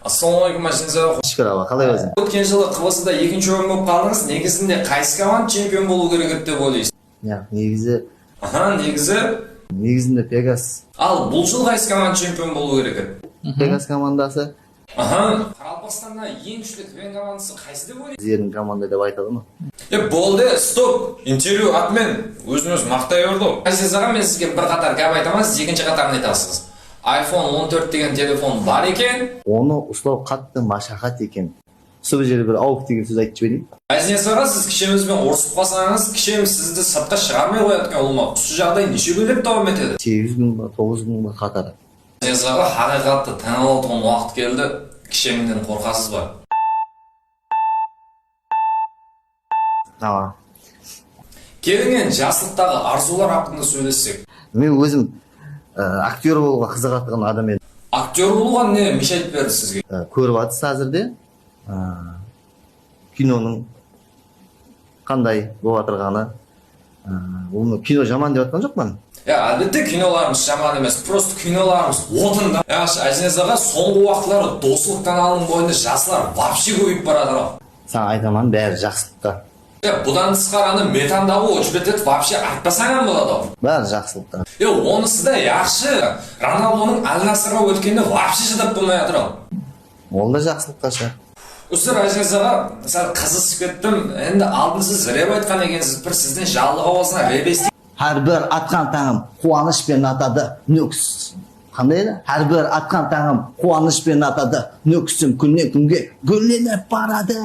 Ассалаумағалейкум, Мәжнез аға. Шүкір Алла, қалай өзің? Өткен жылы ҚВС-да екінші орын болып қалдыңыз. Негізінде қайсы команда чемпион болу керек еді деп ойлайсыз? Иә, негізі. Аха, негізі. Негізінде Пегас. Ал бұл жыл қайсы команда чемпион болу керек еді? Пегас командасы. Аха, Қарақалпақстанда ең күшті КВН командасы қайсы деп ойлайсыз? Өздерінің команда деп айтады ма? Е, болды, стоп, интервью атмен өзін өзі мақтай берді ғой. Әзиз аға, мен сізге бір қатар гәп айтамын, сіз екінші қатарын айтасыз. iPhone 14 деген телефон бар екен. Оны ұстау қатты машақат екен. Сол жерде бір ауық деген сөз айтып жіберейін. Әзиз аға, сіз кішемізбен ұрысып қалсаңыз, кішеміз сізді сыртқа шығармай қояды екен. Ұлыма осы жағдай неше күндеп давам етеді? 8 күн ба, 9 күн ба қатар. Әзиз аға, хақиқатты тән алатын уақыт келді. Кішемнен қорқасыз ба? Aa. Келің, енді жастықтағы арзулар хақында сөйлессек. Мен өзім актер болуға қызығатын адам едім. Актер болуға не мешать берді сізге? Көріп жатсыз, қазірде киноның қандай болып жатырғаны. Оны кино жаман деп жатқан жоқпын. Я, әлбетте, киноларымыз жаман емес, просто киноларымыз отын да. Яш, Әзиз аға, соңғы уақытлары Достық каналының бойында жастар вообще көбейіп барады ғой. Саған айтаман, бәрі жақсылыққа. Е, бұдан тысқары аны метандағы очередь вообще айтпасаң ham болады ғой. Бәрі жақсылыққа. Е, онысы да яқшы. Роналдоның Аль Насрға өткеніне вообще шыдап болмай жатыр ғой. Ол да жақсылыққа шығар. Ұстар, Әзиз аға, сәл қызысып кеттім. Енді алдын сіз рэп айтқан екенсіз, бір сізден жалғыз ауызынан рэп естейік. Әрбір атқан таңым қуанышпен атады, Нүкіс. Қандай еді? Әрбір атқан таңым қуанышпен атады, Нүкісім күннен күнге гүлленіп барады.